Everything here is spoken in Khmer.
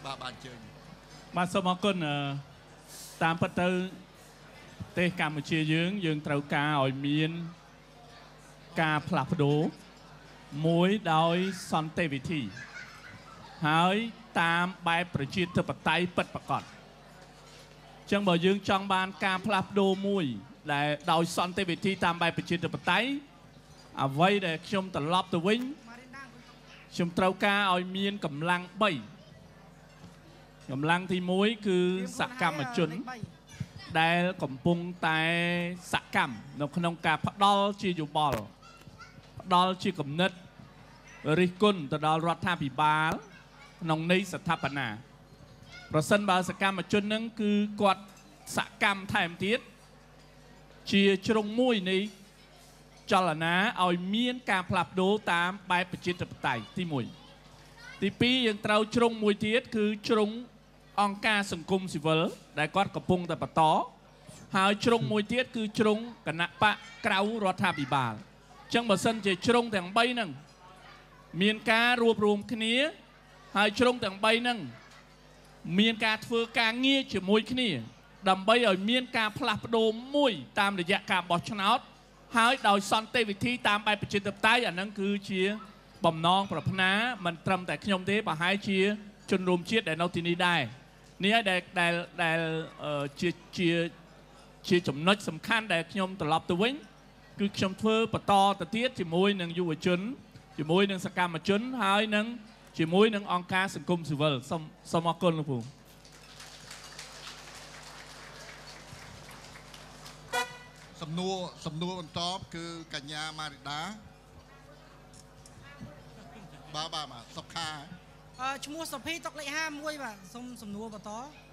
បាទ បាទ អញ្ជើញ។ បាទ សូមអរគុណ។ តាមពិតទៅប្រទេសកម្ពុជាយើង យើងត្រូវការឲ្យមានការផ្លាស់ប្ដូរមួយដោយសន្តិវិធី ហើយតាមបែបប្រជាធិបតេយ្យពិតប្រាកដ។ ចឹងបើយើងចង់បានការផ្លាស់ប្ដូរមួយដែលដោយសន្តិវិធីតាមបែបប្រជាធិបតេយ្យ អ្វីដែលខ្ញុំត្រឡប់ទៅវិញ ខ្ញុំត្រូវការឲ្យមានកម្លាំង 3 កម្លាំងទី 1 គឺសកម្មជនដែលកំពុងតែសកម្មនៅក្នុងការផ្ដល់ជាយោបល់ ផ្ដល់ជាគំនិតរិះគន់ទៅដល់រដ្ឋាភិបាលក្នុងន័យស្ថាបនា។ ប្រសិនបើសកម្មជននឹងគឺគាត់សកម្មថែមទៀត ជាជ្រុងមួយនៃចលនាឲ្យមានការផ្លាស់ប្ដូរតាមបែបប្រជាធិបតេយ្យទី 1។ ទី 2 យើងត្រូវជ្រុងមួយទៀត គឺជ្រុងអង្គការសង្គមស៊ីវិលដែលគាត់កំពុងតែបន្ត ហើយជ្រុងមួយទៀតគឺជ្រុងគណៈបកក្រៅរដ្ឋាភិបាល។ អញ្ចឹងបើសិនជាជ្រុងទាំង 3 ហ្នឹងមានការរួបរวมគ្នា ហើយជ្រុងទាំង 3 ហ្នឹងមានការធ្វើការងារជាមួយគ្នា ដើម្បីឲ្យមានការផ្លាស់ប្ដូរមួយតាមរយៈការបោះឆ្នោត ហើយដោយសន្តិវិធីតាមបែបប្រជាធិបតេយ្យ អាហ្នឹងគឺជាបំណងប្រាថ្នាមិនត្រឹមតែខ្ញុំទេ ប្រហែលជាជនរួមជាតិដែលនៅទីនេះដែរ។ នេះហើយដែលដែលដែលជាជាជាចំណុចសំខាន់ដែលខ្ញុំត្រឡប់ទៅវិញ គឺខ្ញុំធ្វើបន្តទៅទៀតជាមួយនឹងយុវជន ជាមួយនឹងសកម្មជន ហើយនឹងជាមួយនឹងអង្គការសង្គមស៊ីវិល។ សូមអរគុណលោកពូ។ សំណួរបន្តគឺកញ្ញាម៉ារីដា។ បាទ បាទ បាទ សុខា។ អឺឈ្មោះសុភី តុកលេខ 51។ បាទ សូមសំណួរបន្ត។